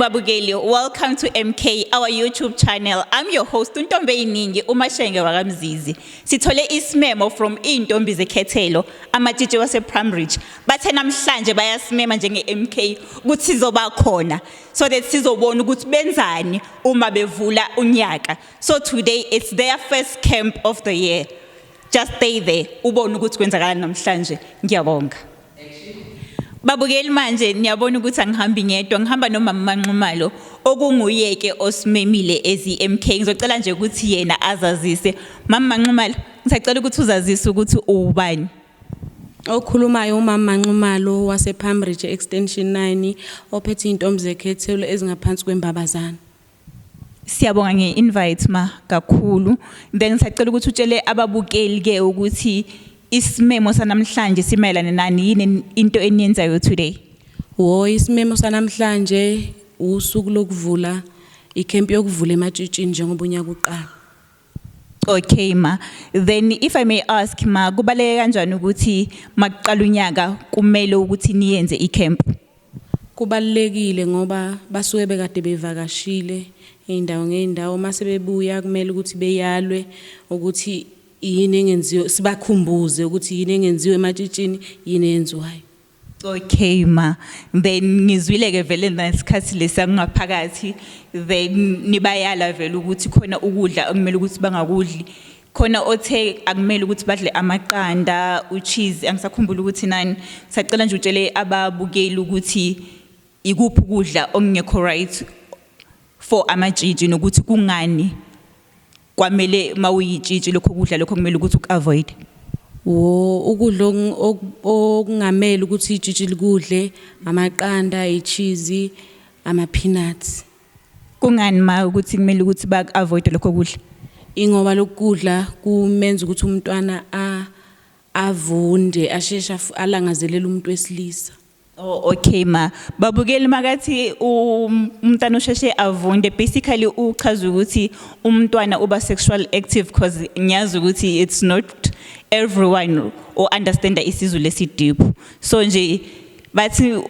Babukeli. Welcome to MK, our YouTube channel. I'm your host, Untombe Iningi, uMashenge wakaMzizi. Sithole isimemo from intombi zekhethelo, amatshitshi wase Palm Ridge. Bathe namhlanje bayasimema njenge MK ukuthi sizoba khona so that sizobona ukuthi benzani uma bevula unyaka. So today it's their first camp of the year. Just stay there, ubone ukuthi kwenzakalani namhlanje. Ngiyabonga. Babukeli, manje niyabona ukuthi angihambi ngedwa, ngihamba nomama Manxumalo okunguye ke osimemile ezi MK. Ngizocela nje ukuthi yena azazise. Mama Manxumalo, ngisacela ukuthi uzazise ukuthi ubani. Okhulumayo umama Manxumalo wasePalm Ridge Extension 9, ophethe intombi zekhethelo ezingaphansi kwembabazana. Siyabonga nge-invite, ma, kakhulu. Then ngisacela ukuthi utshele ababukeli ke ukuthi isimemo sanamhlanje simayelana nani, yini into eniyenzayo today? Wo, isimemo sanamhlanje usuku lokuvula ikhempi yokuvula ematshitshini njengoba unyaka uqala. Okay, ma. Then if I may ask, ma, kubaleke kanjani ukuthi makuqala unyaka kumele ukuthi niyenze icamp? Kubalulekile ngoba basuke bekade bevakashile indawo ngeindawo, mase bebuya kumele ukuthi beyalwe ukuthi yini engenziwe, sibakhumbuze ukuthi yini engenziwe ematshitshini, yini eyenziwayo. Okay, ma. Then ngizwile ke vele nesikhathi lesangaphakathi, then nibayala vele ukuthi khona ukudla okumele ukuthi bangakudli. Khona othe akumele ukuthi badle amaqanda, ucheese, angisakhumbula ukuthi nani. Sacela nje utshele ababukeli ukuthi ikuphi ukudla okungekho right for amatshitshi nokuthi kungani kwamele mawuyitshitshi lokho kudla lokho kumele ukuthi uku-avoid. Wo, ukudla okungamele ukuthi itshitshi likudle amaqanda, icheese, ama-peanuts. Kungani, ma, ukuthi kumele ukuthi baku-avoid lokho kudla? Ingoba lokudla kumenza ukuthi umntwana avunde, asheshe alangazelele umuntu wesilisa. Oh, okay, ma. Babukeli, makathi umntwana usheshe avunde, basically uchaza ukuthi umntwana uba sexual active, because ngiyazi ukuthi it's not everyone or understand isiZulu esi deep. So nje bathi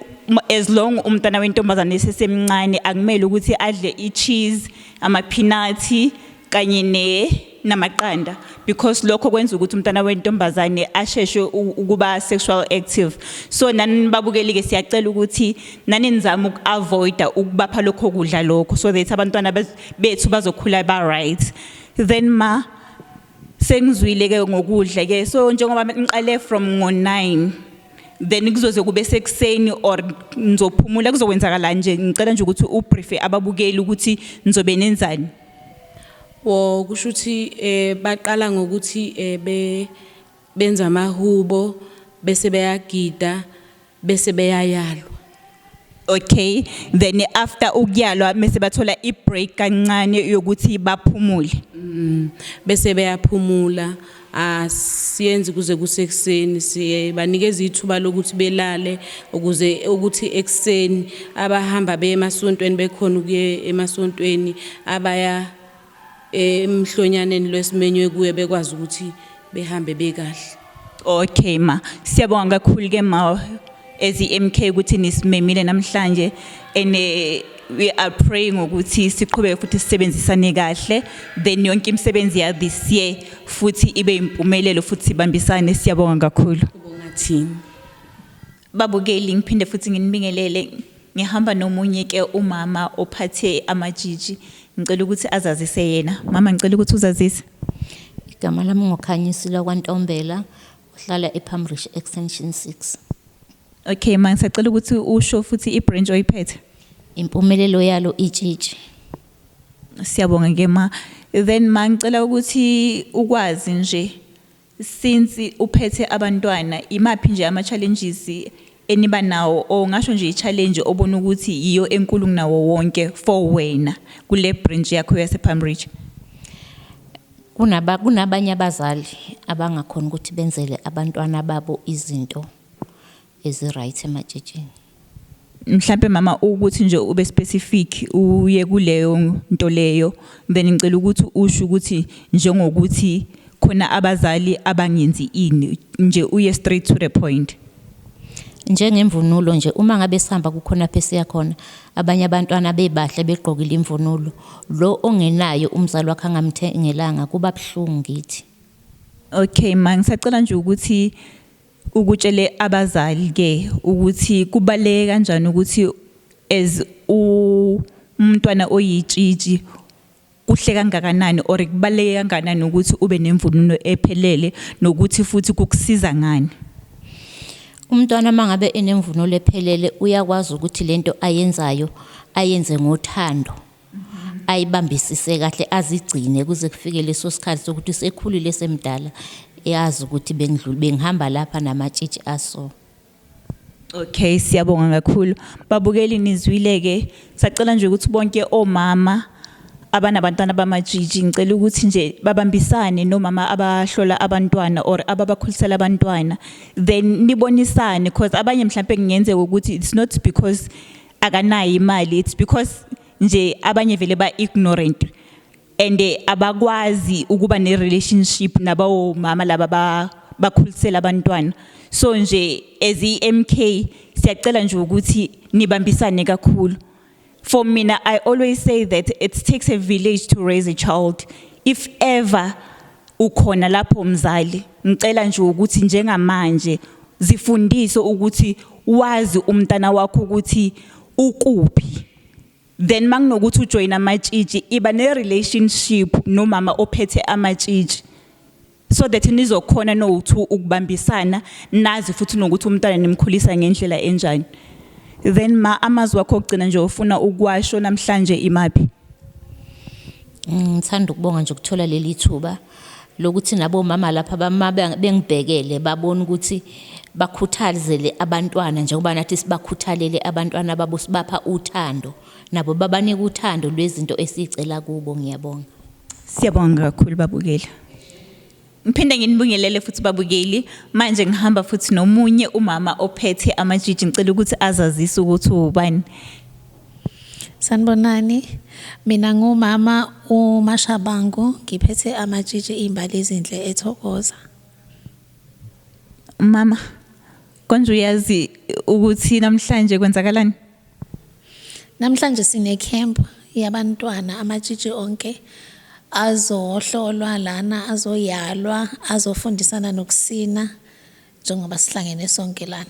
as long umntwana wentombazane esesemncane akumele ukuthi adle i-cheese, ama-peanuts kanye namaqanda, because lokho kwenza ukuthi umntwana wentombazane asheshe ukuba sexual active. So nani babukeli ke, siyacela ukuthi nani nizame uku-avoida ukubapha lokho kudla lokho so that abantwana bethu bazokhula ba right. Then, ma, sengizwile ke ngokudla ke, so njengoba niqale from ngo-9, then kuzoze kube sekuseni or nizophumula, kuzokwenzakala nje? Ngicela nje ukuthi ubriefe ababukeli ukuthi nizobe nenzani. Wo, kusho ukuthi baqala ngokuthi benza amahubo, bese beyagida, bese beyayalwa. Okay, then after ukuyalwa mase bathola i-break kancane yokuthi baphumule. Bese beyaphumula, asiyenzi kuze kusekuseni, siye banikeza ithuba lokuthi belale ukuze ukuthi ekuseni abahamba beye emasontweni bekhona ukuye emasontweni, abaya emhlonyaneni lwesimenywe kuye bekwazi ukuthi behambe bekahle. Okay, ma, siyabonga kakhulu ke, ma, as i-MK ukuthi nisimemile namhlanje, and we are praying ukuthi siqhubeke futhi sisebenzisane kahle, then yonke imisebenzi ya this year futhi ibe impumelelo futhi sibambisane. Siyabonga kakhulu. Kubonga thina. Babukeli, ngiphinde futhi nginibingelele. Ngihamba nomunye ke umama ophathe amajiji. Ngicela ukuthi azazise yena. Mama, ngicela ukuthi uzazise. Igama lami nguKhanyisile kwaNtombela, uhlala ePalm Ridge Extension 6. Okay, ma, ngisacela ukuthi usho futhi i-branch oyiphethe. Impumelelo yalo itshitshi. Siyabonga ke, ma. Then, ma, ngicela ukuthi ukwazi nje, since uphethe abantwana, imaphi nje ama challenges eniba nawo, or ngasho nje i-challenge obona ukuthi yiyo enkulu kunawo wonke for wena kule branch yakho yase Palm Ridge? Kunabanye abazali abangakhona ukuthi benzele abantwana babo izinto ezi-right ematshitshini. Mhlambe, mama, ukuthi nje ube specific uye kuleyo nto leyo, then ngicela ukuthi usho ukuthi njengokuthi khona abazali abangenzi ini nje, uye straight to the point. Njengemvunulo nje, uma ngabe sihamba kukhona lapho esiya khona, abanye abantwana bebahle begqokile imvunulo, lo ongenayo umzali wakhe angamthengelanga, kuba buhlungu kithi. Okay ma, ngisacela nje ukuthi ukutshele abazali ke ukuthi kubaluleke kanjani ukuthi as umntwana oyitshitshi kuhle kangakanani or kubaluleke kangakanani ukuthi ube nemvunulo ephelele, nokuthi futhi kukusiza ngani. Umntwana uma ngabe enemvunulo ephelele uyakwazi ukuthi lento ayenzayo ayenze ngothando, ayibambisise kahle, azigcine kuze kufike leso sikhathi sokuthi sekhulile semdala, eyazi ukuthi bengidlule bengihamba lapha namatshitshi aso. Okay, siyabonga kakhulu. Babukeli, nizwile ke, sacela nje ukuthi bonke omama abanabantwana bamatshitshi, ngicela ukuthi nje babambisane nomama abahlola abantwana or ababakhulisela abantwana, then nibonisane, because abanye mhlambe kungenzeka ukuthi it's not because akanayo imali, it's because nje abanye vele ba ignorant and abakwazi ukuba ne relationship nabo mama laba bakhulisela abantwana. So nje as iMK siyacela nje ukuthi nibambisane kakhulu. For mina, I always say that it takes a village to raise a child. If ever ukhona lapho mzali, ngicela nje ukuthi njengamanje zifundise ukuthi wazi umntana wakho ukuthi ukuphi, then mangunokuthi ujoin amatshitshi, iba ne relationship nomama ophethe amatshitshi so that nizokhona no-two ukubambisana, nazi futhi nokuthi umntwana nimkhulisa ngendlela enjani. Then ma, amazwi wakho okugcina nje ufuna ukwasho namhlanje imaphi? Ngithanda ukubonga nje ukuthola leli thuba lokuthi nabomama lapha bama bengibhekele, babone ukuthi bakhuthazele abantwana njengoba nathi sibakhuthalele abantwana babo, sibapha uthando, nabo babanika uthando lwezinto esicela kubo. Ngiyabonga. Siyabonga kakhulu babukeli. Ngiphinde nginibingelele futhi babukeli. Manje ngihamba futhi nomunye umama ophethe amatshitshi, ngicela ukuthi azazise ukuthi ubani. Sanibonani, mina ngumama uMashabangu, ngiphethe amatshitshi Imbali Ezinhle eThokoza. Mama, konje uyazi ukuthi namhlanje kwenzakalani? Namhlanje sine camp yabantwana, amatshitshi onke azohlolwa lana, azoyalwa, azofundisana nokusina njengoba sihlangene sonke lana.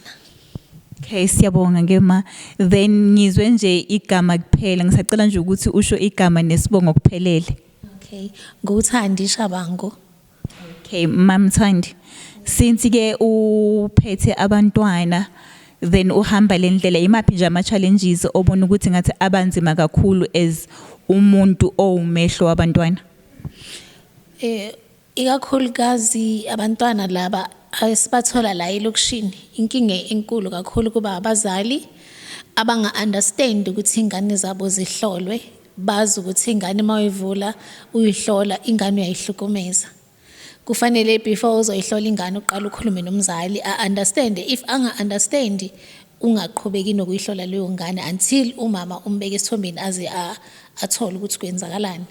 Okay, siyabonga ke ma. Then ngizwe nje igama kuphela, ngisacela nje ukuthi usho igama nesibongo kuphelele. Okay, nguThandi Shabangu. Okay, Mam Thandi. Since ke uphethe abantwana, then uhamba le ndlela, imaphi nje ama challenges obona ukuthi ngathi abanzima kakhulu as umuntu owumehlo wabantwana? Ikakhulukazi abantwana laba esibathola la elokishini, inkinga enkulu kakhulu kuba abazali abanga understand ukuthi ingane zabo zihlolwe, bazi ukuthi ingane mawuyivula uyihlola ingane uyayihlukumeza. Kufanele before uzoyihlola ingane uqala ukhulume nomzali a understand. If anga understand, ungaqhubeki nokuyihlola leyo ngane until umama umbeke esithombeni aze athole ukuthi kwenzakalani.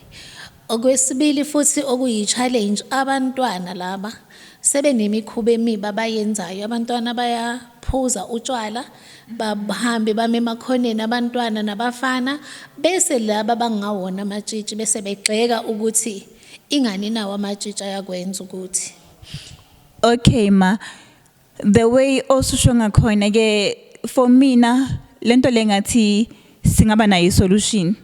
Okwesibili futhi okuyi-challenge, abantwana laba sebenemikhuba emibi abayenzayo. Abantwana bayaphuza utshwala, bahambe bame emakhoneni, abantwana nabafana, bese laba bangawona amatshitshi bese begxeka ukuthi ingane nawo amatshitshi ayakwenza ukuthi. Okay ma, the way osusho ngakhona ke, for mina lento lengathi singaba nayo isolution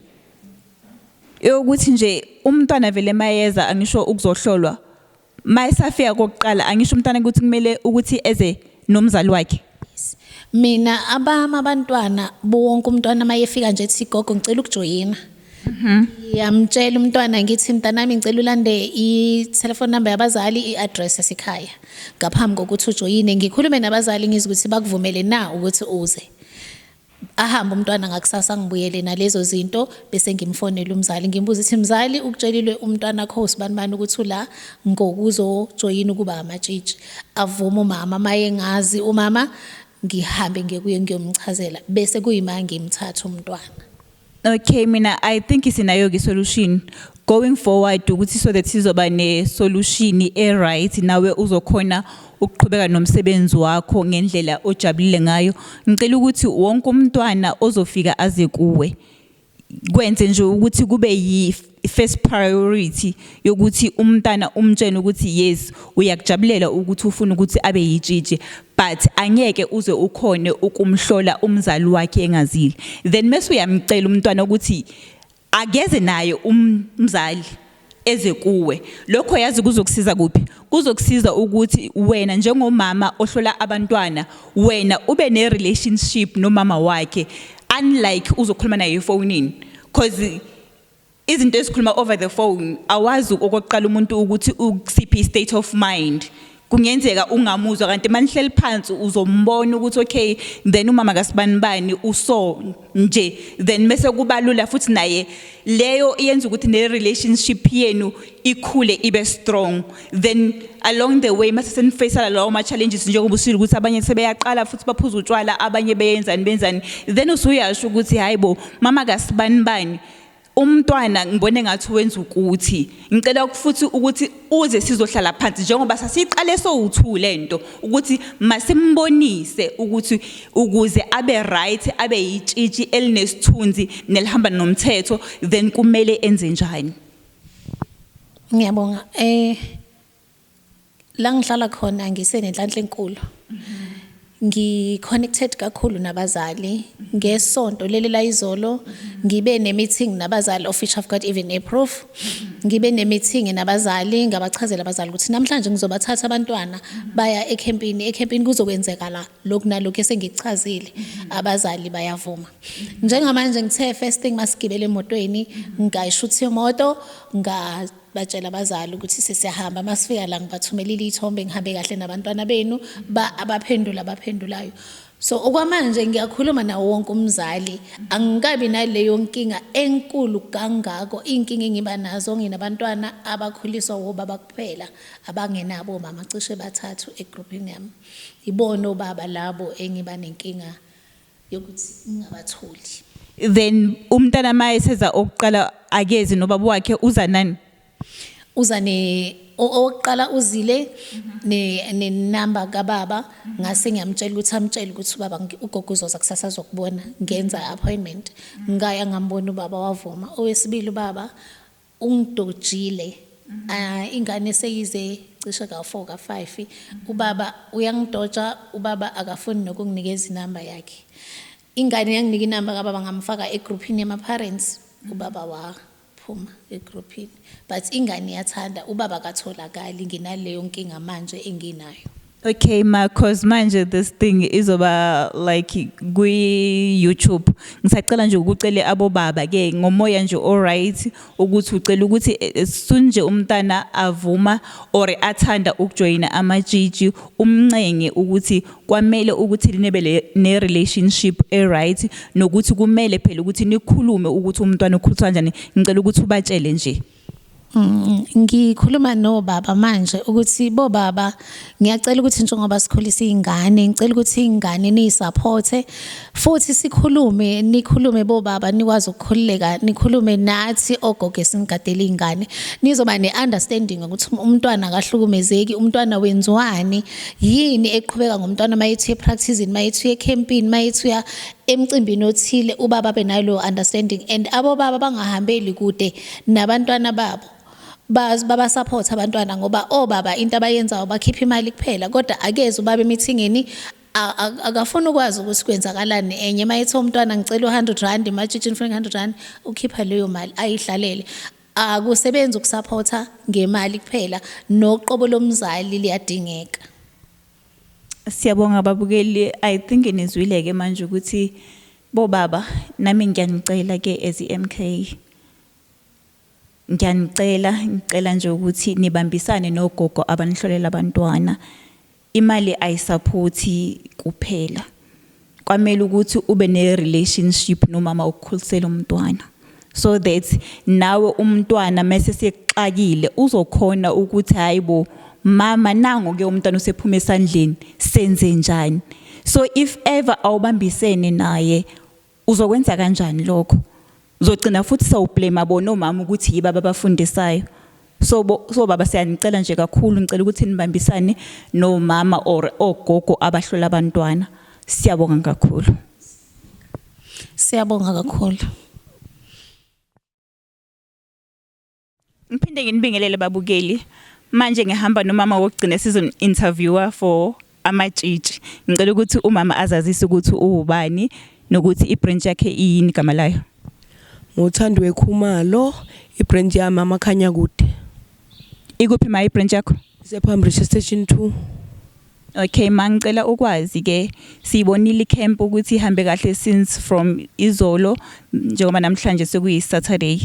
yokuthi nje umntwana vele mayeza, angisho ukuzohlolwa, mayesafika kokuqala, angisho umntwana ukuthi kumele ukuthi eze nomzali wakhe. Mina abami abantwana, bonke umntwana mayefika nje ethi, "Gogo, ngicela ukujoyina," ngiyamtshela umntwana ngithi, "Mntanami, ngicela ulande i-telephone number yabazali, i-address yasekhaya ngaphambi kokuthi ujoyine, ngikhulume nabazali ngizwe ukuthi bakuvumele na ukuthi uze." Ahambe umntwana, ngakusasa ngibuyele nalezo zinto, bese ngimfonela umzali, ngimbuza ukuthi, "Mzali, ukutshelile umntwana wakho usibanibani ukuthi ula ngokuzojoyina ukuba amatshitshi?" Avuma umama. Maye ngazi umama, ngihambe ngekuye ngiyomchazela, bese kuyima ngimthatha umntwana. Okay, mina I think sinayo ke solution. Going forward, ukuthi so that sizoba ne solution e right, nawe uzokhona ukuqhubeka nomsebenzi wakho ngendlela ojabulile ngayo. Ngicela ukuthi wonke umntwana ozofika aze kuwe, kwenze nje ukuthi kube yi first priority yokuthi umntana umtshele ukuthi yes, uyakujabulela ukuthi ufuna ukuthi abe yitshitshi, but angeke uze ukhone ukumhlola umzali wakhe engazile. Then mase uyamcela umntwana ukuthi akeze naye umzali eze kuwe. Lokho yazi kuzokusiza kuphi? Kuzokusiza ukuthi wena njengomama ohlola abantwana, wena ube ne relationship nomama wakhe, unlike uzokhuluma naye efonini, cause izinto ezikhuluma over the phone, awazi okokuqala umuntu ukuthi ukusiphi state of mind. Kungenzeka ungamuzwa, kanti manihleli phansi uzombona ukuthi okay, then umama kasibani bani uso nje, then bese kuba lula futhi naye. Leyo iyenza ukuthi ne relationship yenu ikhule, ibe strong. Then along the way mase senifacela lawo ma challenges, njengoba usile ukuthi abanye sebeyaqala futhi baphuza utshwala, abanye beyenzani benzani, then usuyasho ukuthi hayibo, mama kasibani bani, umntwana ngibone ngathi wenza ukuthi, ngicela futhi ukuthi uze sizohlala phansi njengoba sasiqale sowu2 lento, ukuthi masimbonise ukuthi ukuze abe right, abe yitshitshi elinesithunzi nelihamba nomthetho, then kumele enze njani. Ngiyabonga. La ngihlala khona ngisenenhlanhla enkulu. Ngi-connected kakhulu nabazali. Ngesonto leli la izolo ngibe ne-meeting nabazali, of which I've got even a proof. Ngibe ne-meeting nabazali, ngabachazela abazali ukuthi namhlanje ngizobathatha abantwana baya ekhempini, ekhempini kuzokwenzeka la lokhu nalokhu esengikuchazile. Abazali bayavuma. Njengamanje ngithe first thing masigibele emotweni, ngayishutha imoto, nga batshela abazali ukuthi sesiyahamba. Masifika la ngibathumelile iy'thombe, ngihambe kahle nabantwana benu, ba abaphendula abaphendulayo. So okwamanje ngiyakhuluma nawo wonke umzali, angikabi naleyo nkinga enkulu kangako. Iy'nkinga engiba nazo, nginabantwana abakhuliswa wobaba kuphela, abangenabo omama, cishe bathathu egrupini yami. Ibona obaba labo engiba nenkinga yokuthi ngingabatholi. Then umntana maye seza okuqala akezi nobaba wakhe, uza nani? Uza ne owokuqala uzile ne nenamba kababa, ngase ngiyamtshela ukuthi amtshele ukuthi ubaba ugogo uzoza kusasa azokubona. Ngenza appointment, ngaya ngambona ubaba, wavuma. Owesibili ubaba ungidojile. Ah, ingane seyize cishe ka-4 ka-5, ubaba uyangidoja, ubaba akafuni nokunginikeza inamba yakhe. Ingane yanginika inamba kababa, ngamfaka egroupini yama-parents, ubaba waphuma egroupini, but ingane iyathanda, ubaba akatholakali. Nginaleyo nkinga manje enginayo. Okay ma, cause manje this thing izoba like kwi YouTube. Ngisacela nje ukucele abobaba ke ngomoya nje, alright, ukuthi ucela ukuthi sunje umntana avuma or athanda ukujoyina amatshitshi, umncenge ukuthi kwamele ukuthi nibe ne relationship e right, nokuthi kumele phela ukuthi nikhulume ukuthi umntwana ukhuliswa kanjani. Ngicela ukuthi ubatshele nje. Ngikhuluma nobaba manje ukuthi bobaba, ngiyacela ukuthi njengoba sikhulisa izingane, ngicela ukuthi izingane niyisupporte futhi sikhulume, nikhulume bobaba, nikwazi ukukhululeka, nikhulume nathi ogogo esinigadela izingane, nizoba ne-understanding ukuthi umntwana akahlukumezeki, umntwana wenziwani, yini eqhubeka ngomntwana mayethi epracticing, mayethi ecampini, mayethi uya emcimbini othile, ubaba abe nalo understanding, and abobaba bangahambeli kude nabantwana babo, babasupport abantwana, ngoba obaba into abayenzayo bakhipha imali kuphela, kodwa akeze ubaba emithingini, akafuni ukwazi ukuthi kwenzakalani enye. Mayethi umntwana ngicela u-100 rand ematshitshini, funa 100 rand, ukhipha leyo mali ayihlalele. Akusebenzi ukusupporta ngemali kuphela, noqobo lomzali liyadingeka. Siyabonga babukeli. I think nizwile ke manje ukuthi bobaba, nami ngiyanicela ke as iMK. Ngiyanicela, ngicela nje ukuthi nibambisane nogogo abanihlolela abantwana. Imali ayisupporti kuphela. Kwamele ukuthi ube ne relationship nomama ukukhulisela umntwana, so that nawe umntwana mase sexakile uzokhona ukuthi hayibo mama, nango ke umntwana usephuma esandleni, senze njani? So if ever awubambisene naye, uzokwenza kanjani lokho? Uzogcina futhi sawublame bona omama ukuthi yibo ababafundisayo. So so baba, siyanicela nje kakhulu, ngicela ukuthi nibambisane nomama or ogogo abahlola abantwana. Siyabonga kakhulu. Siyabonga kakhulu. Ngiphinde nginibingelele, babukeli. Manje ngihamba nomama wokugcina season interviewer for amatshitshi. Ngicela ukuthi umama azazise ukuthi uwubani nokuthi ibranch yakhe iyini igama layo. Nguthandiwe Khumalo, ibranch yami Amakhanya Kude. Ikuphi ma ibranch yakho? Ise-Palm Station 2. Okay, ma, ngicela ukwazi ke, siyibonile icamp ukuthi ihambe kahle since from izolo, njengoba namhlanje sekuyi Saturday.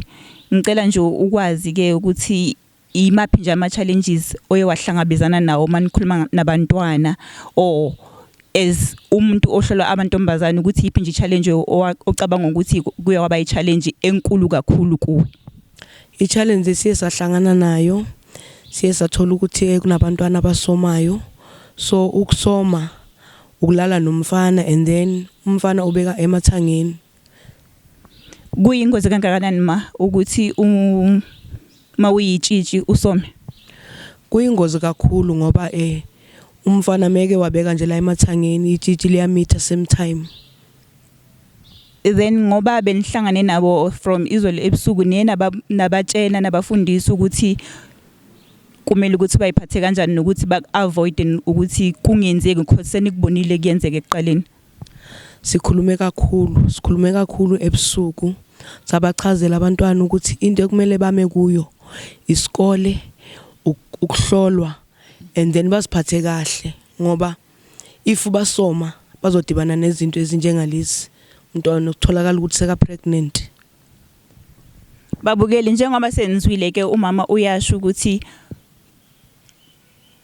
Ngicela nje ukwazi ke ukuthi imaphi nje ama challenges oye wahlangabezana nawo manikhuluma nabantwana, or as umuntu ohlola amantombazane, ukuthi yiphi nje challenge ocabanga ukuthi kuye kwaba i-challenge enkulu kakhulu kuwe? I-challenge esiye sahlangana nayo, siye sathola ukuthi kunabantwana abasomayo. So ukusoma ukulala nomfana and then umfana ubeka emathangeni. Kuyingozi kangakanani ma ukuthi mawuyitshitshi usome? Kuyingozi kakhulu ngoba umfana meke wabeka nje la emathangeni, itshitshi liyamitha same time. Then ngoba benihlangane nabo from izolo ebusuku, niye nabatshela, nabafundisa ukuthi kumele ukuthi bayiphathe kanjani nokuthi baku-avoid ukuthi kungenzeki, because senikubonile kuyenzeka ekuqaleni? Sikhulume kakhulu, sikhulume kakhulu ebusuku. Sabachazela abantwana ukuthi into ekumele bame kuyo isikole, ukuhlolwa and then baziphathe kahle, ngoba if basoma bazodibana nezinto ezinjengalezi, umntwana ukutholakala ukuthi seka pregnant. Babukeli, njengoba senzwile ke, umama uyasho ukuthi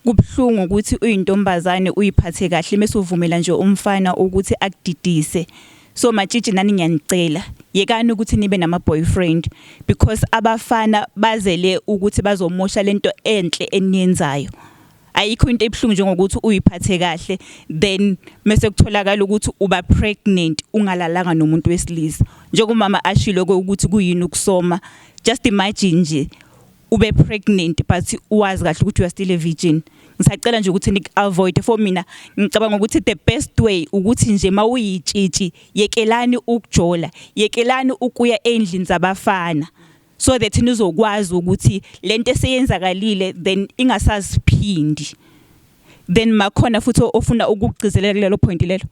kubuhlungu ukuthi uyintombazane uyiphathe kahle mase uvumela nje umfana ukuthi akudidise. So matshitshi nani, ngiyanicela, yekani ukuthi nibe nama boyfriend, because abafana bazele ukuthi bazomosha lento enhle eniyenzayo. Ayikho into ebuhlungu njengokuthi uyiphathe kahle, then mase kutholakala ukuthi uba pregnant ungalalanga nomuntu wesilisa. Njengomama ashilo ukuthi kuyini ukusoma, just imagine nje ube pregnant but uwazi kahle ukuthi you are still a virgin. Ngisacela nje ukuthi niku-avoid. For mina ngicabanga ukuthi the best way ukuthi nje mawuyitshitshi, yekelani ukujola, yekelani ukuya endlini zabafana, so that nizokwazi ukuthi lento eseyenzakalile then ingasaziphindi. Then makhona futhi ofuna ukugcizelela kulelo point lelo?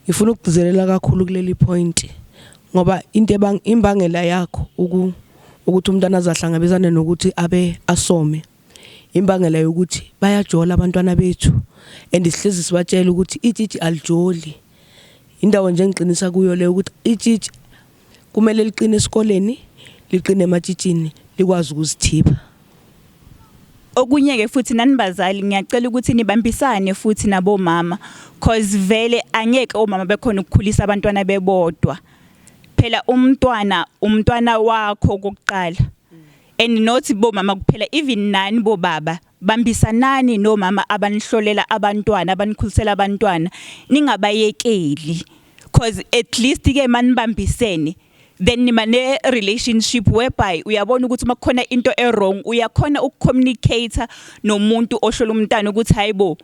Ngifuna ukugcizelela kakhulu kuleli point, ngoba into imbangela yakho ukuthi umntwana azahlangabezane nokuthi abe asome, imbangela yokuthi bayajola abantwana bethu, and sihlezi sibatshela ukuthi itshitshi alijoli. Indawo nje engiqinisa kuyo leyo, ukuthi itshitshi kumele liqine esikoleni, liqine ematshitshini, likwazi ukuzithiba. Okunye ke futhi, nani bazali, ngiyacela ukuthi nibambisane futhi nabomama, cause vele angeke omama bekhona ukukhulisa abantwana bebodwa. Phela umntwana umntwana wakho kokuqala, and not bomama kuphela, even nani bobaba, bambisanani nomama abanihlolela abantwana, abanikhulisela abantwana, ningabayekeli, cause at least ke manibambisene, then niba ne relationship whereby uyabona ukuthi uma kukhona into e wrong, uyakhona ukucommunicate nomuntu ohlola umntana ukuthi, "Hayibo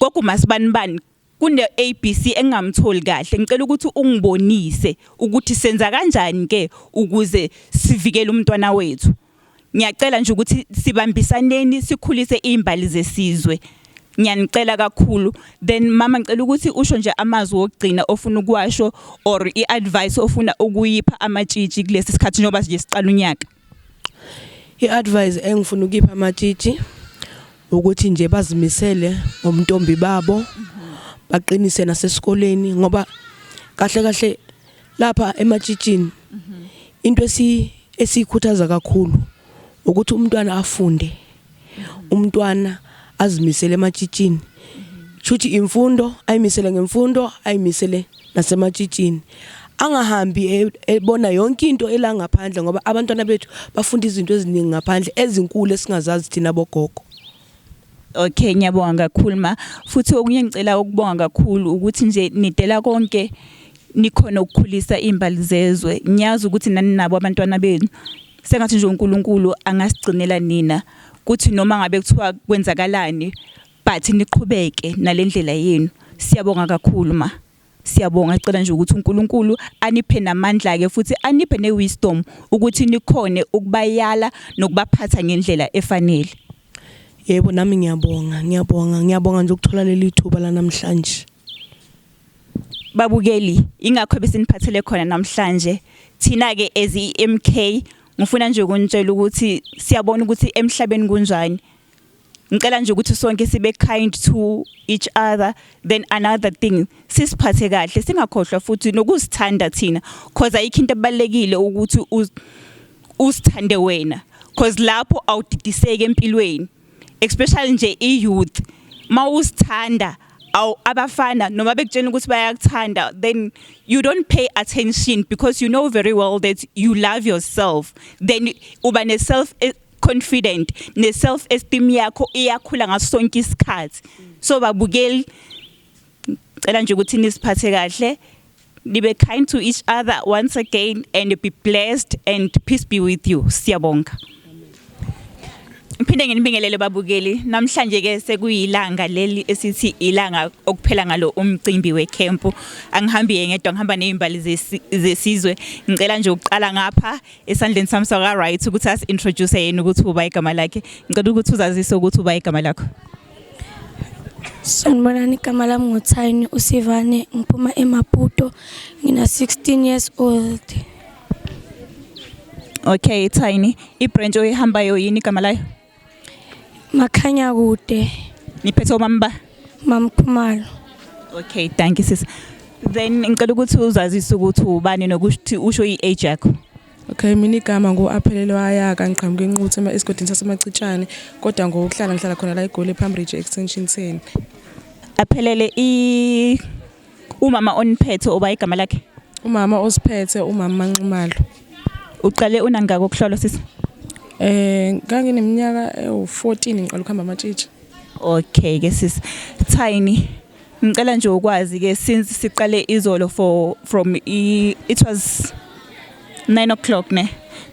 gogo, masibani bani, kune ABC engingamtholi kahle, ngicela ukuthi ungibonise ukuthi senza kanjani ke ukuze sivikele umntwana wethu." Ngiyacela nje ukuthi sibambisaneni, sikhulise izimbali zesizwe. Ngiyanicela kakhulu. Then mama, ngicela ukuthi usho nje amazwi wokugcina ofuna ukuwasho or i-advice ofuna ukuyipha amatshitshi kulesi sikhathi njengoba nje siqala unyaka. I-advice engifuna ukipha amatshitshi ukuthi nje bazimisele ngomntombi babo, baqinise nasesikoleni, ngoba kahle kahle lapha ematshitshini into esiyikhuthaza kakhulu ukuthi umntwana afunde, umntwana azimisele ematshitshini, shuthi imfundo ayimisele ngemfundo, ayimisele nasematshitshini, angahambi ebona yonke into ela ngaphandle, ngoba abantwana bethu bafunda izinto eziningi ngaphandle ezinkulu esingazazi thina bogogo. Okay, ngiyabonga kakhulu ma. Futhi okunye ngicela ukubonga kakhulu ukuthi nje nidela konke. Nikhona ukukhulisa imbali zezwe. Ngiyazi ukuthi nani nabo abantwana benu. Sengathi nje uNkulunkulu angasigcinela nina kuthi noma ngabe kuthiwa kwenzakalani but niqhubeke nalendlela yenu. Siyabonga kakhulu ma. Siyabonga, cela nje ukuthi uNkulunkulu aniphe namandla ke futhi aniphe newisdom ukuthi nikhone ukubayala nokubaphatha ngendlela efanele. Yebo, nami ngiyabonga, ngiyabonga, ngiyabonga nje ukuthola leli thuba la namhlanje. Babukeli, ingakho besiniphathele khona namhlanje. Thina ke as iMK ngifuna nje ukunitshela ukuthi siyabona ukuthi emhlabeni kunjani. Ngicela nje ukuthi sonke sibe kind to each other. Then another thing, sisiphathe kahle, singakhohlwa futhi nokuzithanda thina, cause ayikho into ebalekile ukuthi usithande wena, cause lapho awudidiseki empilweni, especially nje i-youth. Mawusithanda aw abafana noma bekutshela ukuthi bayakuthanda, then you don't pay attention because you know very well that you love yourself. Then uba ne self confident, ne self esteem yakho iyakhula ngaso sonke isikhathi. So babukeli, cela nje ukuthi nisiphathe kahle, nibe kind to each other once again, and be blessed and peace be with you. Siyabonga. Ngiphinde nginibingelele babukeli. Namhlanje ke sekuyilanga leli esithi ilanga okuphela ngalo umcimbi wecamp. Angihambi ngedwa, ngihamba nezimbali zesizwe. Ngicela nje ukuqala ngapha esandleni sami saka right ukuthi asi introduce yena ukuthi uba igama lakhe. Ngicela ukuthi uzazise ukuthi uba igama lakho. Sanibonani, igama lami nguThayini uSivane, ngiphuma eMaputo, ngina 16 years old. Okay Tiny, ibranch oyihambayo yini igama layo? Makhanya kude. Niphethe omamba? Mamkhumalo. Okay, thank you sis. Then ngicela ukuthi uzazise ukuthi ubani nokuthi usho i-age yakho. Okay, mina igama ngu-Aphelele Wayaka, ngiqhamuka eNquthu esigodini saseMacitshane, kodwa ngokuhlala ngihlala khona la eGoli ePalm Extension 10. Aphelele, i umama oniphethe oba igama lakhe? Umama osiphethe umama Manxumalo. Uqale unangaka ukuhlolwa sisi? Ngangineminyaka ewu14 ngiqala ukuhamba amatshitshi. Okay ke sis. Tiny, ngicela nje ukwazi ke, since siqale izolo for from i, it was 9 o'clock ne,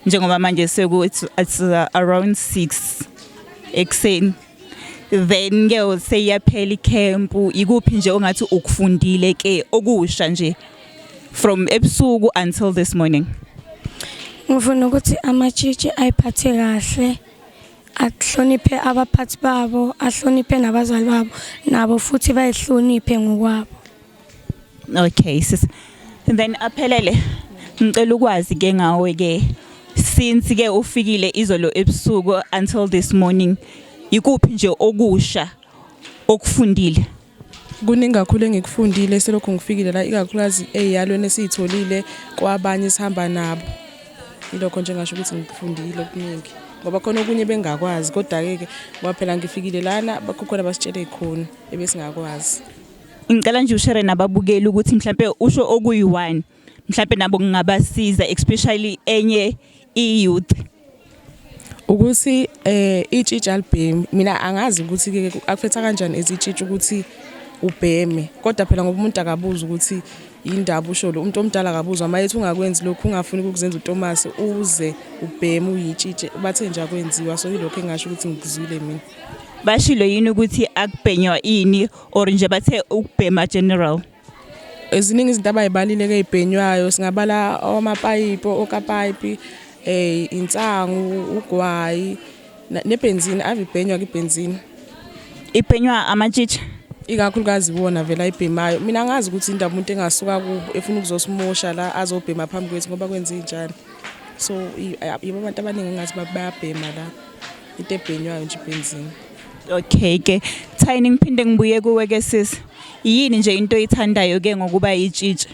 njengoba manje seku it's around 6 ekseni, then ke seyaphela icamp, ikuphi nje ongathi ukufundile ke okusha nje from ebusuku until this morning? Ngifuna ukuthi amatshitshi ayiphathe kahle, ahloniphe abaphathi babo, ahloniphe nabazali babo, nabo futhi bayihloniphe ngokwabo. Okay sis. And then Aphelele, ngicela ukwazi ke ngawe ke, since ke ufikile izolo ebusuku until this morning, ikuphi nje okusha okufundile? Kuningi kakhulu engikufundile selokhu ngifikile la, ikakhulukazi eyalweni esiyitholile kwabanye sihamba nabo. Ilokho nje ngasho ukuthi ngikufundile okuningi, ngoba khona okunye bengakwazi, kodwa ke ngoba phela ngifikile lana bakhona basitshele khona ebesingakwazi. Ngicela nje ushare nababukeli ukuthi mhlambe usho okuyi-one mhlambe nabo kungabasiza, especially enye i-youth. Ukuthi itshitshi alibhemi. Mina angazi ukuthi ke akufetha kanjani ezitshitshi ukuthi ubheme, kodwa phela ngoba umuntu akabuza ukuthi indaba usho lo umuntu omdala akabuzwa mayethi ungakwenzi lokhu, ungafuni ukuzenza uThomas uze ubheme uyitshitshe, bathe nje akwenziwa. So yilokho engasho ukuthi ngikuzwile mina. Bashilo yini ukuthi akubhenywa ini, or nje bathe ukubhema general? Eziningi izinto abayibalile ke ezibhenywayo, singabala amapayipi, okapayipi, insangu, ugwayi nebhenzini. Ave ibhenywa ke ibhenzini. Ibhenywa amatshitshi? Ikakhulukazi iwona vele ayibhemayo. Mina angazi ukuthi indaba umuntu engasuka kubo efuna ukuzosimosha la azobhema phambi kwethu ngoba kwenze njani. So yibo abantu abaningi engathi bayabhema la, into ebhenywayo nje ibhenzini. Okay ke Tiny, ngiphinde ngibuye kuwe ke sis. Yini nje into oyithandayo ke ngokuba yitshitshi?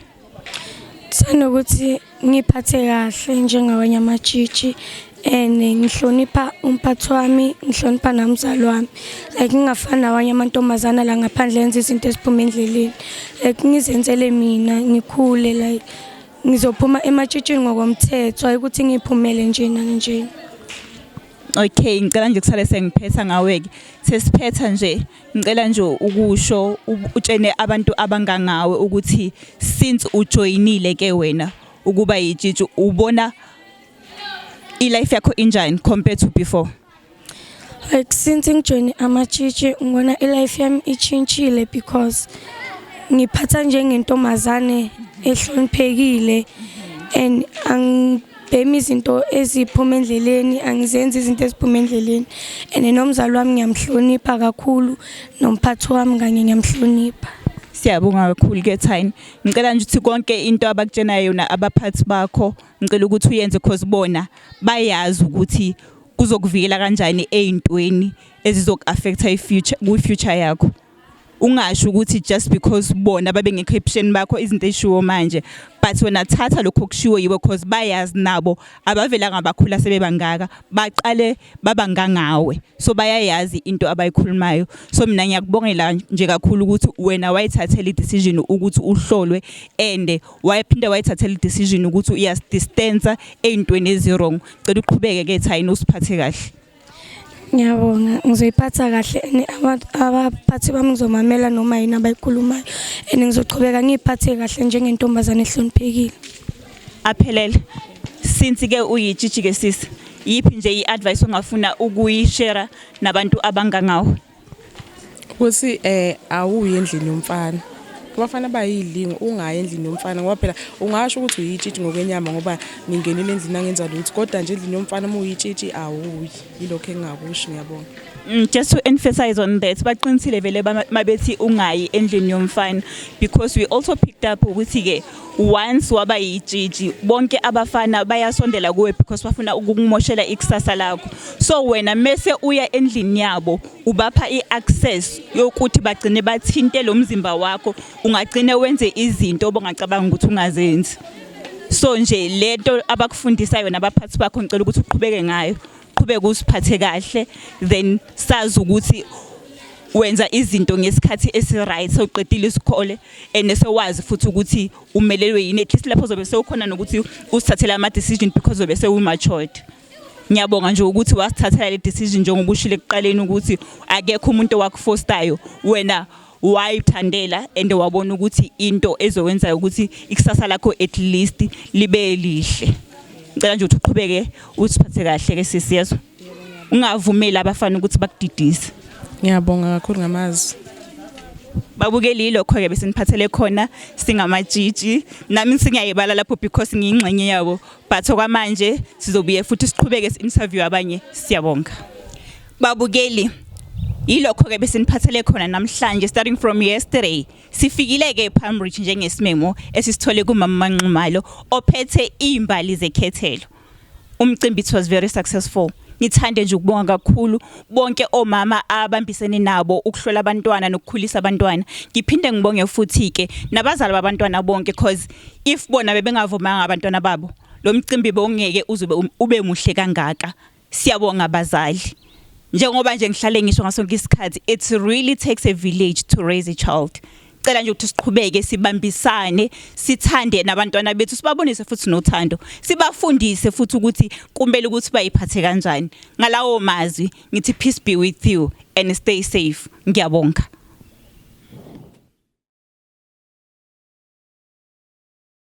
Thanda ukuthi ngiphathe kahle njengabanye amatshitshi and ngihlonipha umphathi wami, ngihlonipha nomzali wami. Like ngingafani nabanye amantombazana la ngaphandle enza izinto eziphuma endleleni. Like ngizenzele mina, ngikhule, like ngizophuma ematshitshini ngokomthetho, hayi ukuthi ngiphumele nje nanje. Okay, ngicela nje kusale sengiphetha ngawe ke. Sesiphetha nje, ngicela nje ukusho utshene abantu abangangawe ukuthi since ujoyinile ke wena ukuba yitshitshi, ubona i-life yakho injani compared to before? Like since ngijoyine amatshitshi, ngibona i-life yami itshintshile because ngiphatha njengentombazane ehloniphekile and angibhemi izinto eziphuma endleleni, angizenzi izinto eziphuma endleleni, and nomzali wami ngiyamhlonipha kakhulu, nomphathi wami kanye ngiyamhlonipha. Siyabonga kakhulu ke Thine. Ngicela nje ukuthi konke into abakutshena yona abaphathi bakho, ngicela ukuthi uyenze cause bona bayazi ukuthi kuzokuvikela kanjani ey'ntweni ezizoku-affecta i-future, kwi-future yakho. Ungasho ukuthi just because bona babengekho ebusheni bakho izinto ezishiwo manje, but wena thatha lokho okushiwo yibo cause bayazi nabo, abavelanga bakhula sebebangaka, baqale babangangawe, so bayayazi into abayikhulumayo. So mina ngiyakubongela nje kakhulu ukuthi wena wayithathela i-decision ukuthi uhlolwe and wayephinda wayithathela i-decision ukuthi uyasi-distance ey'ntweni ezi-wrong. Cela uqhubeke ke Thayini, usiphathe kahle. Ngiyabonga, ngizoyiphatha kahle and abaphathi bami ngizomamela noma yini abayikhulumayo and ngizochubeka ngiyiphathe kahle njengentombazane ehloniphekile. Aphelele, since ke uyitshitshi ke sisi, yiphi nje i-advice ongafuna ukuyishare nabantu abangangawe? Ukuthi awuyi endlini yomfana. Abafana bayilingo, ungayi endlini yomfana ngoba phela ungasho ukuthi uyitshitshi ngokwenyama ngoba ningenile endlini angenza lutho, kodwa nje endlini yomfana uma uyitshitshi awuyi. Yilokho engingakusho, ngiyabonga. Just to emphasize on that, baqinisile vele mabethi ungayi endlini yomfana because we also picked up ukuthi ke once waba yitshitshi, bonke abafana bayasondela kuwe because bafuna ukukumoshela ikusasa lakho. So wena mese uya endlini yabo, ubapha i-access yokuthi bagcine bathinte lo mzimba wakho, ungagcine wenze izinto obongacabanga ukuthi ungazenzi. So nje lento abakufundisayo nabaphathi bakho, ngicela ukuthi uqhubeke ngayo, qhubeke usiphathe kahle, then sazi ukuthi wenza izinto ngesikhathi esi-right, sewuqedile isikole and sewazi futhi ukuthi umelelwe yini. At least lapho uzobe sewukhona nokuthi usithathele ama-decision because uzobe sewu-matured. Ngiyabonga nje ukuthi wasithathela le decision njengoba ushilo ekuqaleni ukuthi akekho umuntu owakufostayo, wena wayithandela and wabona ukuthi into ezokwenza ukuthi ikusasa lakho at least libe lihle. Ngicela nje ukuthi uqhubeke usiphathe kahle ke sisi, yezwa, ungavumeli abafana ukuthi bakudidise. Ngiyabonga kakhulu ngamazwi. Babukeli, yilokho-ke besiniphathele khona singamatshitshi. Nami singiyayibala lapho because ngiyingxenye yabo, but okwamanje sizobuye futhi siqhubeke si-interview abanye. Siyabonga babukeli, yilokho-ke besiniphathele khona namhlanje. Starting from yesterday, sifikile-ke ePalm Ridge njengesimemo esisithole kumama Manxumalo ophethe iy'mbali zekhethelo. Umcimbi, it was very successful. Ngithande nje ukubonga kakhulu bonke omama abambisene nabo ukuhlola abantwana nokukhulisa abantwana. Ngiphinde ngibonge futhi ke nabazali babantwana bonke, cause if bona bebengavumanga abantwana babo, lo mcimbi bowungeke uzobe ube muhle kangaka. Siyabonga abazali. Njengoba nje ngihlale ngisho ngasonke isikhathi, it really takes a village to raise a child. Cela nje ukuthi siqhubeke sibambisane, sithande nabantwana bethu, sibabonise futhi nothando, sibafundise futhi ukuthi kumele ukuthi bayiphathe kanjani. Ngalawo mazwi ngithi peace be with you and stay safe. Ngiyabonga.